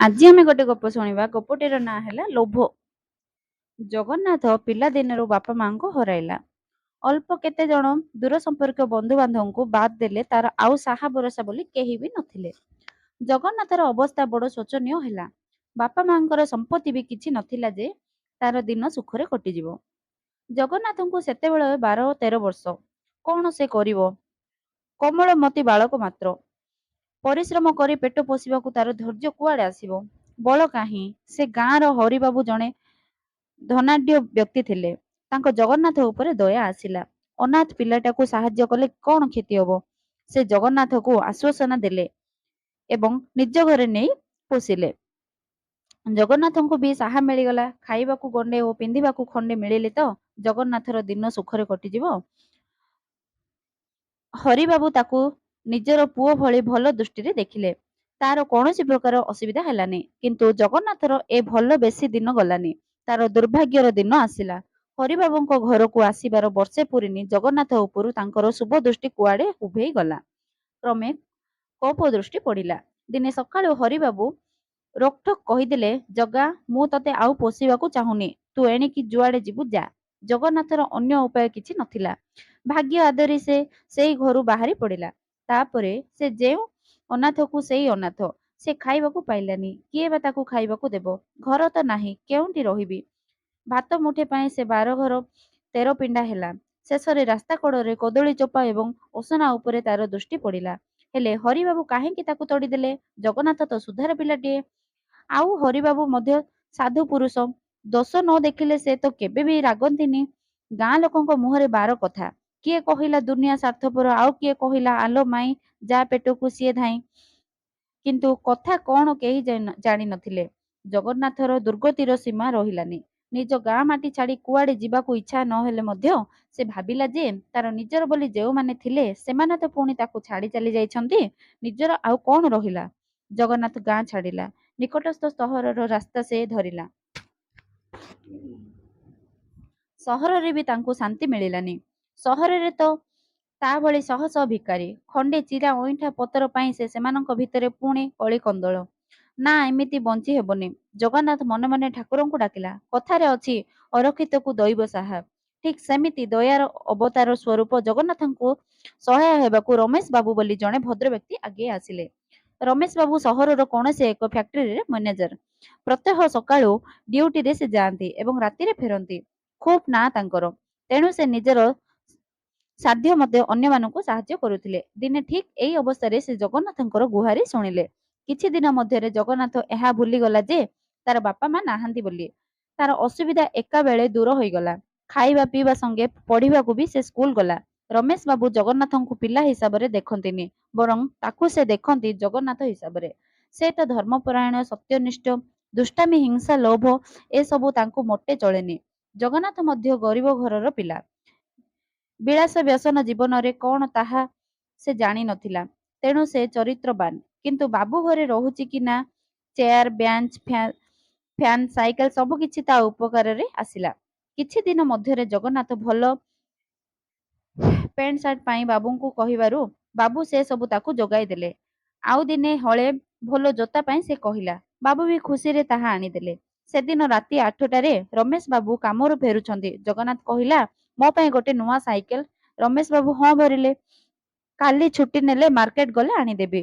ଆଜି ଆମେ ଗୋଟେ ଗପ ଶୁଣିବା। ଗପଟିର ନାଁ ହେଲା ଲୋଭ। ଜଗନ୍ନାଥ ପିଲାଦିନରୁ ବାପା ମାଙ୍କୁ ହରାଇଲା। ଅଳ୍ପ କେତେ ଜଣ ଦୂର ସମ୍ପର୍କୀୟ ବନ୍ଧୁବାନ୍ଧବଙ୍କୁ ବାଦ୍ ଦେଲେ ତାର ଆଉ ସାହା ଭରସା ବୋଲି କେହି ବି ନଥିଲେ। ଜଗନ୍ନାଥର ଅବସ୍ଥା ବଡ଼ ଶୋଚନୀୟ ହେଲା। ବାପା ମାଙ୍କର ସମ୍ପତ୍ତି ବି କିଛି ନଥିଲା ଯେ ତାର ଦିନ ସୁଖରେ କଟିଯିବ। ଜଗନ୍ନାଥଙ୍କୁ ସେତେବେଳେ 12-13 ବର୍ଷ। କଣ ସେ କରିବ? କୋମଳମତି ବାଳକ ମାତ୍ର। ପରିଶ୍ରମ କରି ପେଟ ପୋଷିବାକୁ ତାର ଧୈର୍ଯ୍ୟ କୁଆଡ଼େ ଆସିବ? ବଳ କାହିଁ? ସେ ଗାଁର ହରିବାବୁ ଜଣେ ଧନାଢ୍ୟ ବ୍ୟକ୍ତି ଥିଲେ। ତାଙ୍କ ଜଗନ୍ନାଥ ଉପରେ ଦୟା ଆସିଲା। ଅନାଥ ପିଲାଟାକୁ ସାହାଯ୍ୟ କଲେ କଣ କ୍ଷତି ହବ? ସେ ଜଗନ୍ନାଥକୁ ଆଶ୍ୱାସନା ଦେଲେ ଏବଂ ନିଜ ଘରେ ନେଇ ପୋଷିଲେ। ଜଗନ୍ନାଥଙ୍କୁ ବି ସାହା ମିଳିଗଲା। ଖାଇବାକୁ ଗଣ୍ଡେ ଓ ପିନ୍ଧିବାକୁ ଖଣ୍ଡେ ମିଳିଲେ ତ ଜଗନ୍ନାଥର ଦିନ ସୁଖରେ କଟିଯିବ। ହରିବାବୁ ତାକୁ ନିଜର ପୁଅ ଭଳି ଭଲ ଦୃଷ୍ଟିରେ ଦେଖିଲେ। ତାର କୌଣସି ପ୍ରକାର ଅସୁବିଧା ହେଲାନି। କିନ୍ତୁ ଜଗନ୍ନାଥର ଏ ଭଲ ବେଶୀ ଦିନ ଗଲାନି। ତାର ଦୁର୍ଭାଗ୍ୟର ଦିନ ଆସିଲା। ହରିବାବୁଙ୍କ ଘରକୁ ଆସିବାର ବର୍ଷେ ପୂରିନି, ଜଗନ୍ନାଥ ଉପରୁ ତାଙ୍କର ଶୁଭ ଦୃଷ୍ଟି କୁଆଡ଼େ ଉଭେଇ ଗଲା। କ୍ରମେ କୋପ ଦୃଷ୍ଟି ପଡ଼ିଲା। ଦିନେ ସକାଳୁ ହରିବାବୁ ରୋକଠୋକ୍ କହିଦେଲେ, ଜଗା, ମୁଁ ତତେ ଆଉ ପୋଷିବାକୁ ଚାହୁଁନି। ତୁ ଏଣିକି ଯୁଆଡ଼େ ଯିବୁ ଯା। ଜଗନ୍ନାଥର ଅନ୍ୟ ଉପାୟ କିଛି ନଥିଲା। ଭାଗ୍ୟ ଆଦରି ସେ ସେଇ ଘରୁ ବାହାରି ପଡ଼ିଲା। ତାପରେ ସେ ଯେଉଁ ଅନାଥକୁ ସେଇ ଅନାଥ। ସେ ଖାଇବାକୁ ପାଇଲାନି। କିଏ ବା ତାକୁ ଖାଇବାକୁ ଦେବ? ଘର ତ ନାହିଁ, କେଉଁଠି ରହିବି? ଭାତ ମୁଠେ ପାଇଁ ସେ ବାରଘର 13 ପିଣ୍ଡା ହେଲା। ଶେଷରେ ରାସ୍ତା କଡ଼ରେ କଦଳୀ ଚୋପା ଏବଂ ଅସନା ଉପରେ ତାର ଦୃଷ୍ଟି ପଡ଼ିଲା। ହେଲେ ହରିବାବୁ କାହିଁକି ତାକୁ ତଡ଼ିଦେଲେ? ଜଗନ୍ନାଥ ତ ସୁଧାର ପିଲାଟିଏ। ଆଉ ହରିବାବୁ ମଧ୍ୟ ସାଧୁ ପୁରୁଷ। ଦୋଷ ନ ଦେଖିଲେ ସେ ତ କେବେ ବି ରାଗନ୍ତିନି। ଗାଁ ଲୋକଙ୍କ ମୁହଁରେ ବାର କଥା। କିଏ କହିଲା ଦୁନିଆ ସ୍ୱାର୍ଥପର, ଆଉ କିଏ କହିଲା ଆଲୋ ମାଇଁ, ଯା ପେଟକୁ ସିଏ ଧାଇଁ। କିନ୍ତୁ କଥା କଣ କେହି ଜାଣିନଥିଲେ। ଜଗନ୍ନାଥର ଦୁର୍ଗତିର ସୀମା ରହିଲାନି। ନିଜ ଗାଁ ମାଟି ଛାଡ଼ି କୁଆଡ଼େ ଯିବାକୁ ଇଚ୍ଛା ନହେଲେ ମଧ୍ୟ ସେ ଭାବିଲା ଯେ ତାର ନିଜର ବୋଲି ଯେଉଁମାନେ ଥିଲେ ସେମାନେ ତ ପୁଣି ତାକୁ ଛାଡ଼ି ଚାଲି ଯାଇଛନ୍ତି। ନିଜର ଆଉ କଣ ରହିଲା? ଜଗନ୍ନାଥ ଗାଁ ଛାଡ଼ିଲା। ନିକଟସ୍ଥ ସହରର ରାସ୍ତା ସେ ଧରିଲା। ସହରରେ ବି ତାଙ୍କୁ ଶାନ୍ତି ମିଳିଲାନି। ସହରରେ ତ ତା ଭଳି ଶହ ଶହ ଭିକାରୀ। ଖଣ୍ଡେ ଚିରା ଅଇଁଠା ପତର ପାଇଁ ସେ ସେମାନଙ୍କ ଭିତରେ ପୁଣି କଳିକନ୍ଦଳ। ନା, ଏମିତି ବଞ୍ଚି ହେବନି। ଜଗନ୍ନାଥ ମନେ ମନେ ଠାକୁରଙ୍କୁ ଡାକିଲା। କଥାରେ ଅଛି, ଅରକ୍ଷିତକୁ ଦୈବ ସାହା। ଠିକ୍ ସେମିତି ଦୟାର ଅବତାର ସ୍ୱରୂପ ଜଗନ୍ନାଥଙ୍କୁ ସହାୟ ହେବାକୁ ରମେଶ ବାବୁ ବୋଲି ଜଣେ ଭଦ୍ରବ୍ୟକ୍ତି ଆଗେଇ ଆସିଲେ। ରମେଶ ବାବୁ ସହରର କୌଣସି ଏକ ଫ୍ୟାକ୍ଟ୍ରିରେ ମ୍ୟାନେଜର। ପ୍ରତ୍ୟହ ସକାଳୁ ଡ୍ୟୁଟିରେ ସେ ଯାଆନ୍ତି ଏବଂ ରାତିରେ ଫେରନ୍ତି। ଖୁବ୍ ନାଁ ତାଙ୍କର। ତେଣୁ ସେ ନିଜର ସାଧ୍ୟ ମତେ ଅନ୍ୟମାନଙ୍କୁ ସାହାଯ୍ୟ କରୁଥିଲେ। ଦିନେ ଠିକ୍ ଏଇ ଅବସ୍ଥାରେ ସେ ଜଗନ୍ନାଥଙ୍କର ଗୁହାରି ଶୁଣିଲେ। କିଛି ଦିନ ମଧ୍ୟରେ ଜଗନ୍ନାଥ ଏହା ଭୁଲିଗଲା ଯେ ତାର ବାପା ମା ନାହାନ୍ତି ବୋଲି। ତାର ଅସୁବିଧା ଏକାବେଳେ ଦୂର ହୋଇଗଲା। ଖାଇବା ପିଇବା ସଙ୍ଗେ ପଢ଼ିବାକୁ ବି ସେ ସ୍କୁଲ ଗଲା। ରମେଶ ବାବୁ ଜଗନ୍ନାଥଙ୍କୁ ପିଲା ହିସାବରେ ଦେଖନ୍ତିନି, ବରଂ ତାକୁ ସେ ଦେଖନ୍ତି ଜଗନ୍ନାଥ ହିସାବରେ। ସେ ତ ଧର୍ମପରାୟଣ, ସତ୍ୟନିଷ୍ଠ। ଦୁଷ୍ଟାମି, ହିଂସା, ଲୋଭ ଏସବୁ ତାଙ୍କୁ ମୋଟେ ଚଳେନି। ଜଗନ୍ନାଥ ମଧ୍ୟ ଗରିବ ଘରର ପିଲା। ବିଳାସ ବ୍ୟସନ ଜୀବନରେ କଣ ତାହା ସେ ଜାଣି ନଥିଲା। ତେଣୁ ସେ ଚରିତ୍ରବାନ। କିନ୍ତୁ ବାବୁ ଘରେ ରହୁଛି କି ନା, ଚେୟାର, ବେଞ୍ଚ, ଫ୍ୟାନ, ସାଇକେଲ ସବୁକିଛି ତା ଉପକାରରେ ଆସିଲା। କିଛି ଦିନ ମଧ୍ୟରେ ଜଗନ୍ନାଥ ଭଲ ପେଣ୍ଟ ସାର୍ଟ ପାଇଁ ବାବୁଙ୍କୁ କହିବାରୁ ବାବୁ ସେ ସବୁ ତାକୁ ଯୋଗାଇ ଦେଲେ। ଆଉ ଦିନେ ହଳେ ଭଲ ଜୋତା ପାଇଁ ସେ କହିଲା। ବାବୁ ବି ଖୁସିରେ ତାହା ଆଣିଦେଲେ। ସେଦିନ ରାତି 8ଟାରେ ରମେଶ ବାବୁ କାମରୁ ଫେରୁଛନ୍ତି। ଜଗନ୍ନାଥ କହିଲା, ମୋ ପାଇଁ ଗୋଟେ ନୂଆ ସାଇକେଲ। ରମେଶ ବାବୁ ହଁ ଭରିଲେ। କାଲି ଛୁଟି ନେଲେ ମାର୍କେଟ ଗଲେ ଆଣିଦେବି।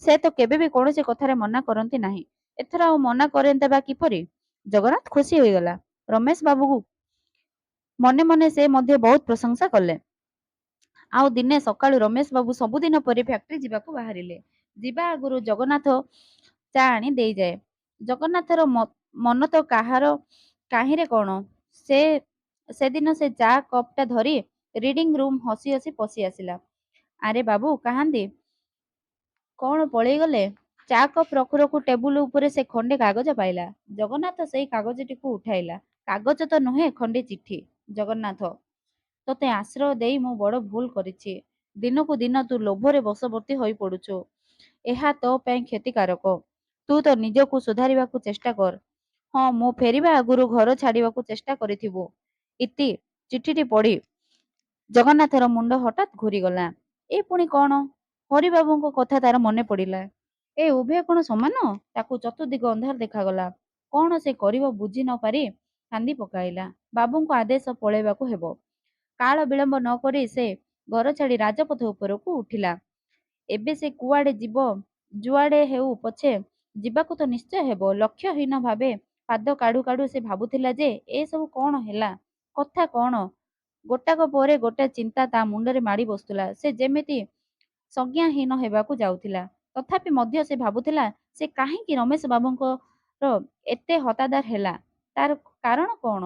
ସେ ତ କେବେ ବି କୌଣସି କଥାରେ ମନା କରନ୍ତି ନାହିଁ। ଏଥର ଆଉ ମନା କରନ୍ତେ ବା କିପରି? ଜଗନ୍ନାଥ ଖୁସି ହୋଇଗଲା। ରମେଶ ବାବୁକୁ ମନେ ମନେ ସେ ମଧ୍ୟ ବହୁତ ପ୍ରଶଂସା କଲେ। ଆଉ ଦିନେ ସକାଳୁ ରମେଶ ବାବୁ ସବୁଦିନ ପରି ଫ୍ୟାକ୍ଟ୍ରି ଯିବାକୁ ବାହାରିଲେ। ଯିବା ଆଗରୁ ଜଗନ୍ନାଥ ଚା ଆଣି ଦେଇଯାଏ। ଜଗନ୍ନାଥର ମନ ତ କାହାର କାହିଁରେ କଣ। ସେ ସେଦିନ ସେ ଚା କପଟା ଧରି ରିଡିଂ ରୁମ୍ ହସି ହସି ପଶି ଆସିଲା। ଆରେ ବାବୁ କାହାନ୍ତି? କଣ ପଳେଇଗଲେ? ଚା କପ୍ ରଖୁ ରଖୁ ଟେବୁଲ ଉପରେ ସେ ଖଣ୍ଡେ କାଗଜ ପାଇଲା। ଜଗନ୍ନାଥ ସେଇ କାଗଜଟିକୁ ଉଠାଇଲା। କାଗଜ ତ ନୁହେଁ, ଖଣ୍ଡେ ଚିଠି। ଜଗନ୍ନାଥ, ତୋତେ ଆଶ୍ରୟ ଦେଇ ମୁଁ ବଡ଼ ଭୁଲ କରିଛି। ଦିନକୁ ଦିନ ତୁ ଲୋଭରେ ବଶବର୍ତ୍ତୀ ହୋଇପଡୁଛୁ। ଏହା ତୋ ପାଇଁ କ୍ଷତିକାରକ। ତୁ ତ ନିଜକୁ ସୁଧାରିବାକୁ ଚେଷ୍ଟା କର। ହଁ, ମୁଁ ଫେରିବା ଆଗରୁ ଘର ଛାଡ଼ିବାକୁ ଚେଷ୍ଟା କରିଥିବୁ। ଇତି। ଚିଠିଟି ପଢ଼ି ଜଗନ୍ନାଥର ମୁଣ୍ଡ ହଠାତ୍ ଘୂରିଗଲା। ଏ ପୁଣି କଣ? ହରିବାବୁଙ୍କ କଥା ତାର ମନେ ପଡ଼ିଲା। ଏ ଉଭୟ କ'ଣ ସମାନ? ତାକୁ ଚତୁର୍ଦିଗ ଅନ୍ଧାର ଦେଖାଗଲା। କ'ଣ ସେ କରିବ ବୁଝି ନ ପାରି କାନ୍ଦି ପକାଇଲା। ବାବୁଙ୍କ ଆଦେଶ, ପଳେଇବାକୁ ହେବ। କାଳ ବିଳମ୍ବ ନ କରି ସେ ଘର ଛାଡ଼ି ରାଜପଥ ଉପରକୁ ଉଠିଲା। ଏବେ ସେ କୁଆଡ଼େ ଯିବ? ଯୁଆଡ଼େ ହେଉ ପଛେ ଯିବାକୁ ତ ନିଶ୍ଚୟ ହେବ। ଲକ୍ଷ୍ୟହୀନ ଭାବେ ପାଦ କାଢ଼ୁ କାଢ଼ୁ ସେ ଭାବୁଥିଲା ଯେ ଏସବୁ କ'ଣ ହେଲା, କଥା କ'ଣ? ଗୋଟାକ ପରେ ଗୋଟେ ଚିନ୍ତା ତା ମୁଣ୍ଡରେ ମାଡ଼ି ବସୁଥିଲା। ସେ ଯେମିତି ସଂଜ୍ଞାହୀନ ହେବାକୁ ଯାଉଥିଲା। ତଥାପି ମଧ୍ୟ ସେ ଭାବୁଥିଲା, ସେ କାହିଁକି ରମେଶ ବାବୁଙ୍କର ଏତେ ହତାଦର ହେଲା, ତାର କାରଣ କ'ଣ?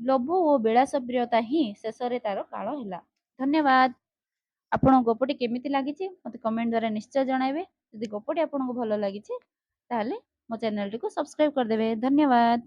ଲୋଭ ଓ ବିଳାସପ୍ରିୟତା ହିଁ ଶେଷରେ ତାର କାଳ ହେଲା। ଧନ୍ୟବାଦ। ଆପଣଙ୍କ ଗପଟି କେମିତି ଲାଗିଛି ମୋତେ କମେଣ୍ଟ ଦ୍ୱାରା ନିଶ୍ଚୟ ଜଣାଇବେ। ଯଦି ଗପଟି ଆପଣଙ୍କୁ ଭଲ ଲାଗିଛି, ତାହେଲେ ମୋ ଚ୍ୟାନେଲଟିକୁ ସବସ୍କ୍ରାଇବ୍ କରିଦେବେ। ଧନ୍ୟବାଦ।